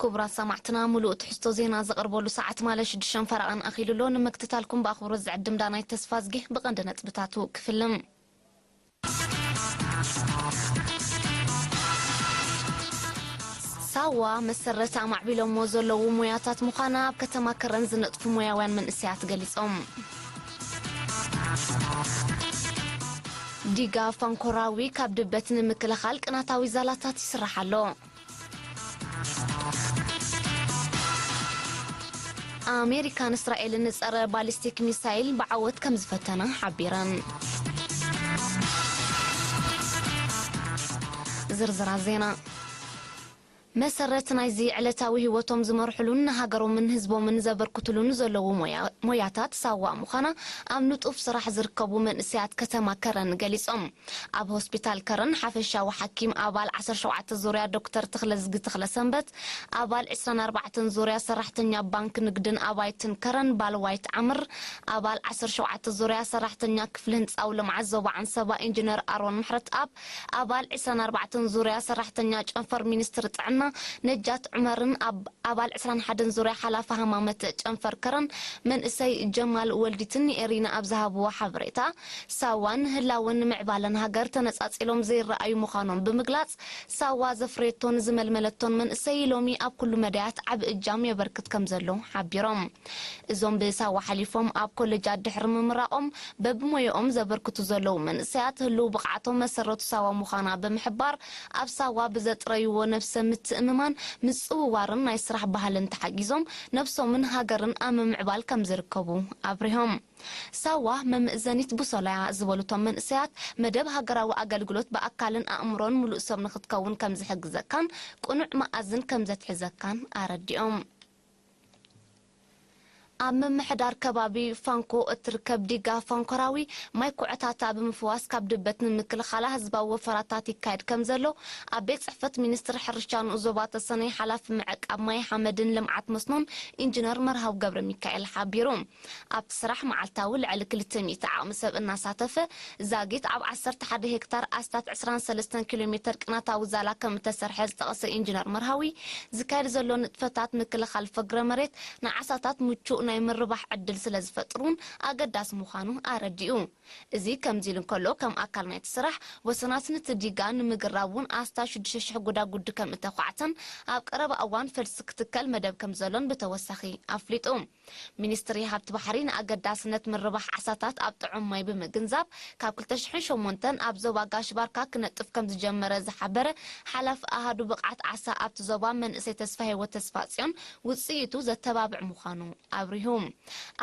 ክቡራት ሰማዕትና፣ ሙሉእ ትሕዝቶ ዜና ዘቕርበሉ ሰዓት ማለት ሽዱሽተ ፈረቓን ኣኺሉ ኣሎ። ንምክትታልኩም ብኣኽብሮት ዝዕድም ዳናይት ተስፋዝጊ። ብቐንዲ ነጥብታቱ ክፍልም። ሳዋ መሰረት ኣማዕቢሎሞ ዘለዉ ሞያታት ምዃና ኣብ ከተማ ከረን ዝነጥፉ ሞያውያን መንእሰያት ገሊጾም። ዲጋ ፋንኮራዊ ካብ ድበት ንምክልኻል ቅናታዊ ዛላታት ይስራሕ ኣሎ። ኣሜሪካን እስራኤልን ጸረ ባሊስቲክ ሚሳይል ብዓወት ከም ዝፈተና ሓቢረን። ዝርዝራት ዜና። መሰረት ናይዚ ዕለታዊ ህይወቶም ዝመርሕሉን ንሃገሮምን ህዝቦምን ዘበርክትሉን ዘለዉ ሞያ-፣ ሞያታት ሳዋ ምዃና ኣብ ንጡፍ ስራሕ ዝርከቡ መንእሰያት ከተማ ከረን ገሊጾም። ኣብ ሆስፒታል ከረን ሓፈሻዊ ሓኪም ኣባል ዓሰርተ ሸውዓተ ዙርያ ዶክተር ተኽለዝጊ ተኽለሰንበት፣ ኣባል ዕስራን ኣርባዕተን ዙርያ ሰራሕተኛ ባንክ ንግድን ኣባይትን ከረን ባልዋይት ዓምር፣ ኣባል ዓሰርተ ሸውዓተ ዙርያ ሰራሕተኛ ክፍሊ ህንጻዊ ልምዓት ዞባ ዓንሰባ ኢንጂነር ኣሮን ምሕረትኣብ፣ ኣባል ዕስራን ኣርባዕተን ዙርያ ሰራሕተኛ ጨንፈር ሚኒስትሪ ጥዕና ነጃት ዑመርን ኣብ ኣባል ዕስራን ሓደን ዙርያ ሓላፊ ሃማመት ጨንፈር ከረን መንእሰይ ጀማል ወልዲትን ንኤሪና ኣብ ዝሃብዎ ሓበሬታ፣ ሳዋን ህላወን ንምዕባለን ሃገር ተነጻጺሎም ዘይረኣዩ ምዃኖም ብምግላጽ፣ ሳዋ ዘፍረየቶን ዝመልመለቶን መንእሰይ ሎሚ ኣብ ኩሉ መዳያት ዓቢ እጃም የበርክት ከም ዘሎ ሓቢሮም። እዞም ብሳዋ ሓሊፎም ኣብ ኮለጃት ድሕሪ ምምራቖም በብሞያኦም ዘበርክቱ ዘለዉ መንእሰያት ህልው ብቕዓቶም መሰረቱ ሳዋ ምዃና ብምሕባር፣ ኣብ ሳዋ ብዘጥረይዎ ነብሰ ምትእምማን፣ ምጽውዋርን ናይ ስራሕ ባህልን ተሓጊዞም ነብሶምን ሃገርን ኣብ ምምዕባል ከም ዝርከቡ ኣብሪሆም። ሳዋ መመእዘኒት ቡሶላያ ዝበሉ እቶም መንእሰያት፣ መደብ ሃገራዊ ኣገልግሎት ብኣካልን ኣእምሮን ምሉእ ሰብ ንኽትከውን ከም ዝሕግዘካን ቅኑዕ መኣዝን ከም ዘትሕዘካን ኣረዲኦም። ኣብ ምምሕዳር ከባቢ ፋንኮ እትርከብ ዲጋ ፋንኮራዊ ማይ ኩዕታታ ብምፍዋስ ካብ ድበት ንምክልኻላ ህዝባዊ ወፈራታት ይካየድ ከም ዘሎ ኣብ ቤት ጽሕፈት ሚኒስትሪ ሕርሻ ንኡስ ዞባ ተሰነይ ሓላፊ ምዕቃብ ማይ ሓመድን ልምዓት መስኖን ኢንጂነር መርሃዊ ገብረ ሚካኤል ሓቢሩ። ኣብቲ ስራሕ መዓልታዊ ልዕሊ ክልተ ሚእቲ ዓቕሚ ሰብ እናሳተፈ፣ ዛጊት ኣብ ዓሰርተ ሓደ ሄክታር ኣስታት ዕስራን ሰለስተን ኪሎ ሜተር ቅናታዊ ዛላ ከም እተሰርሐ ዝጠቐሰ ኢንጂነር መርሃዊ፣ ዝካየድ ዘሎ ንጥፈታት ምክልኻል ፍግረ መሬት ንዓሳታት ምቹእ ናይ ምርባሕ ዕድል ስለ ዝፈጥር እውን ኣገዳሲ ምዃኑ ኣረዲኡ። እዚ ከምዚ ኢሉ እንከሎ፣ ከም ኣካል ናይቲ ስራሕ፣ ወሰናስን እቲ ዲጋ ንምግራብ እውን ኣስታት ሽዱሽተ ሽሕ ጎዳጉዲ ከም እተዃዕተን ኣብ ቀረባ እዋን ፈልሲ ክትከል መደብ ከም ዘሎን ብተወሳኺ ኣፍሊጡ። ሚኒስትሪ ሃብቲ ባሕሪ ንኣገዳስነት ምርባሕ ዓሳታት ኣብ ጥዑም ማይ ብምግንዛብ፣ ካብ ክልተ ሽሕን ሸሞንተን ኣብ ዞባ ጋሽ ባርካ ክነጥፍ ከም ዝጀመረ ዝሓበረ ሓላፊ ኣሃዱ ብቕዓት ዓሳ ኣብቲ ዞባ መንእሰይ ተስፋ ህይወት ተስፋጽዮን፣ ውጽኢቱ ዘተባብዕ ምዃኑ ኣብሪሁ።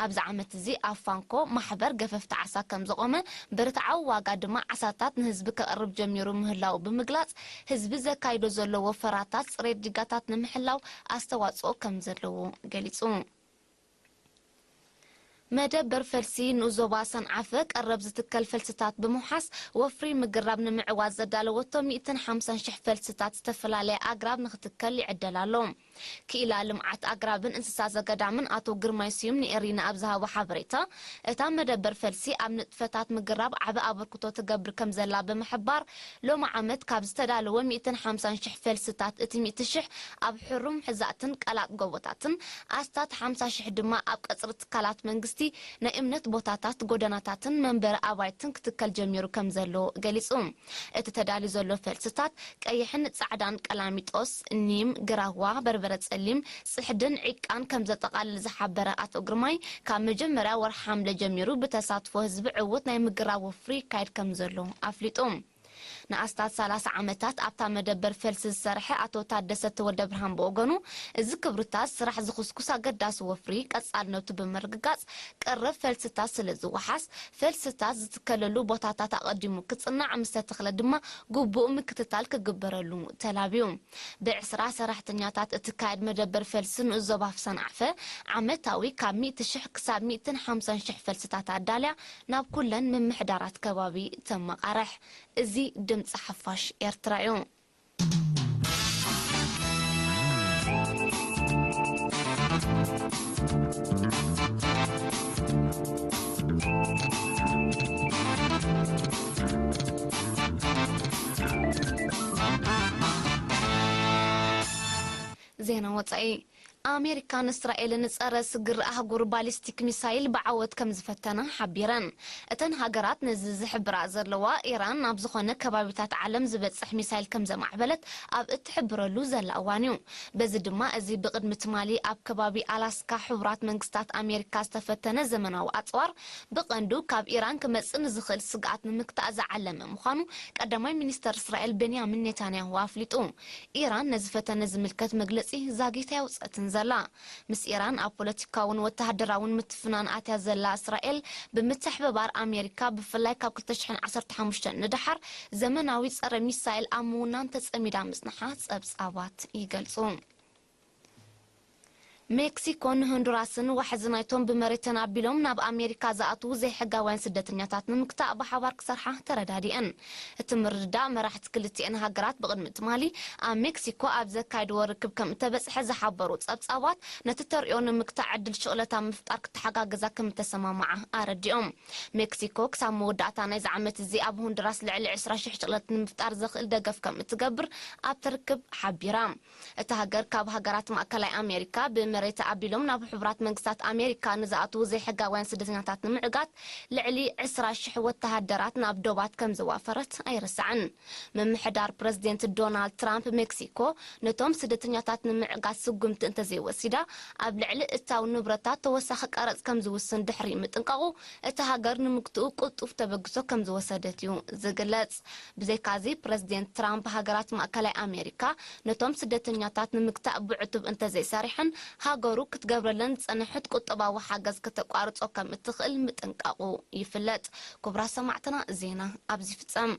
ኣብዚ ዓመት እዚ ኣብ ፋንኮ ማሕበር ገፈፍቲ ዓሳ ከም ዘቖመ፣ ብርትዓዊ ዋጋ ድማ ዓሳታት ንህዝቢ ከቕርብ ጀሚሩ ምህላዉ ብምግላጽ፣ ህዝቢ ዘካይዶ ዘሎ ወፈራታት ጽሬት ዲጋታት ንምሕላው ኣስተዋጽኦ ከም ዘለዎ ገሊጹ። መደበር ፈልሲ ንኡስ ዞባ ሰንዓፈ ቀረብ ዝትከል ፈልስታት ብምውሓስ ወፍሪ ምግራብ ንምዕዋት ዘዳለወቶ ሚእትን ሓምሳን ሽሕ ፈልስታት ዝተፈላለየ ኣግራብ ንክትከል ይዕደል ኣሎ። ክኢላ ልምዓት ኣግራብን እንስሳ ዘገዳምን ኣቶ ግርማይ ስዩም ንኤሪና ኣብ ዝሃቦ ሓበሬታ፣ እታ መደበር ፈልሲ ኣብ ንጥፈታት ምግራብ ዓቢ ኣበርክቶ ትገብር ከም ዘላ ብምሕባር፣ ሎሚ ዓመት ካብ ዝተዳለወ ሚእትን ሓምሳን ሽሕ ፈልስታት እቲ ሚእቲ ሽሕ ኣብ ሕሩም ሕዛእትን ቀላጥ ጎቦታትን፣ ኣስታት ሓምሳ ሽሕ ድማ ኣብ ቀጽሪ ትካላት መንግስቲ፣ ናይ እምነት ቦታታት፣ ጎደናታትን መንበሪ ኣባይትን ክትከል ጀሚሩ ከም ዘሎ ገሊጹ። እቲ ተዳልዩ ዘሎ ፈልስታት ቀይሕን ጻዕዳን ቀላሚጦስ፣ ኒም፣ ግራዋ፣ በርበረ ጸሊም፣ ጽሕድን ዒቃን ከም ዘጠቓልል ዝሓበረ ኣቶ ግርማይ፣ ካብ መጀመርያ ወርሒ ሓምለ ጀሚሩ ብተሳትፎ ህዝቢ ዕዉት ናይ ምግራብ ወፍሪ ይካየድ ከም ዘሎ ኣፍሊጡ። ንኣስታት ሰላሳ ዓመታት ኣብታ መደበር ፈልሲ ዝሰርሐ ኣቶ ታደሰ ተወልደ ብርሃን ብወገኑ፣ እዚ ክብርታት ስራሕ ዝኹስኩስ ኣገዳሲ ወፍሪ ቀጻልነቱ ብምርግጋጽ፣ ቀረብ ፈልስታት ስለ ዝወሓስ፣ ፈልስታት ዝትከለሉ ቦታታት ኣቐዲሙ ክጽናዕ ምስ ተተኽለ ድማ ግቡእ ምክትታል ክግበረሉ ተላብዩ። ብዕስራ ሰራሕተኛታት እትካየድ መደበር ፈልሲ ንኡስ ዞባ ሰንዓፈ፣ ዓመታዊ ካብ ሚእቲ ሽሕ ክሳብ ሚእትን ሓምሳን ሽሕ ፈልስታት ኣዳልያ ናብ ኩለን ምምሕዳራት ከባቢ ተመቓርሕ። እዚ ድምፂ ሓፋሽ ኤርትራ እዩ። ዜና ወጻኢ። ኣሜሪካን እስራኤልን ጸረ ስግር ኣህጉር ባሊስቲክ ሚሳይል ብዓወት ከም ዝፈተና ሓቢረን። እተን ሃገራት ነዚ ዝሕብራ ዘለዋ፣ ኢራን ናብ ዝኾነ ከባቢታት ዓለም ዝበጽሕ ሚሳይል ከም ዘማዕበለት ኣብ እትሕብረሉ ዘላ እዋን እዩ። በዚ ድማ፣ እዚ ብቕድሚ ትማሊ ኣብ ከባቢ ኣላስካ ሕቡራት መንግስታት ኣሜሪካ ዝተፈተነ ዘመናዊ ኣጽዋር፣ ብቐንዱ ካብ ኢራን ክመጽእ ንዝኽእል ስግኣት ንምግታእ ዝዓለመ ምዃኑ ቀዳማይ ሚኒስተር እስራኤል ቤንያሚን ኔታንያሁ ኣፍሊጡ። ኢራን ነዚ ፈተነ ዝምልከት መግለጺ ዛጊት ኣየውጸትን ዘላ። ምስ ኢራን ኣብ ፖለቲካውን ወተሃደራውን ምትፍናን ኣትያ ዘላ እስራኤል፣ ብምትሕብባር ኣሜሪካ፣ ብፍላይ ካብ ክልተ ሽሕን ዓሰርተ ሓሙሽተን ንደሓር፣ ዘመናዊ ጸረ ሚሳይል ኣብ ምውናን ተጸሚዳ ምጽንሓ ጸብጻባት ይገልጹ። ሜክሲኮን ሆንዱራስን ዋሕዚ ናይቶም ብመሬተን ኣቢሎም ናብ ኣሜሪካ ዝኣትዉ ዘይሕጋውያን ስደተኛታት ንምግታእ ብሓባር ክሰርሓ ተረዳዲአን። እቲ ምርድዳእ፣ መራሕቲ ክልቲኤን ሃገራት ብቕድሚ ትማሊ ኣብ ሜክሲኮ ኣብ ዘካየድዎ ርክብ ከም እተበጽሐ ዝሓበሩ ጸብጻባት፣ ነቲ ተርእዮ ንምግታእ ዕድል ሽቕለት ኣብ ምፍጣር ክተሓጋገዛ ከም እተሰማምዓ ኣረዲኦም። ሜክሲኮ ክሳብ መወዳእታ ናይዚ ዓመት እዚ ኣብ ሆንዱራስ ልዕሊ ዕስራ ሽሕ ሽቕለት ንምፍጣር ዘኽእል ደገፍ ከም እትገብር ኣብቲ ርክብ ሓቢራ። እታ ሃገር ካብ ሃገራት ማእከላይ ኣሜሪካ ብመሬት ኣቢሎም ናብ ሕቡራት መንግስታት ኣሜሪካ ንዝኣትዉ ዘይሕጋውያን ስደተኛታት ንምዕጋት ልዕሊ ዕስራ ሽሕ ወተሃደራት ናብ ዶባት ከም ዘዋፈረት ኣይርሳዕን። ምምሕዳር ፕረዚደንት ዶናልድ ትራምፕ፣ ሜክሲኮ ነቶም ስደተኛታት ንምዕጋት ስጉምቲ እንተዘይወሲዳ፣ ኣብ ልዕሊ እታው ንብረታት ተወሳኺ ቀረጽ ከም ዝውስን ድሕሪ ምጥንቃቑ፣ እታ ሃገር ንምግትኡ ቅልጡፍ ተበግሶ ከም ዝወሰደት እዩ ዝግለጽ። ብዘይካዚ፣ ፕረዚደንት ትራምፕ፣ ሃገራት ማእከላይ ኣሜሪካ ነቶም ስደተኛታት ንምግታእ ብዕቱብ እንተዘይሰሪሐን፣ ሃገሩ ክትገብረለን ዝጸንሐት ቁጠባዊ ሓገዝ ከተቋርጾ ከም እትኽእል ምጥንቃቑ ይፍለጥ። ክቡራት ሰማዕትና፣ ዜና ኣብዚ ይፍጸም።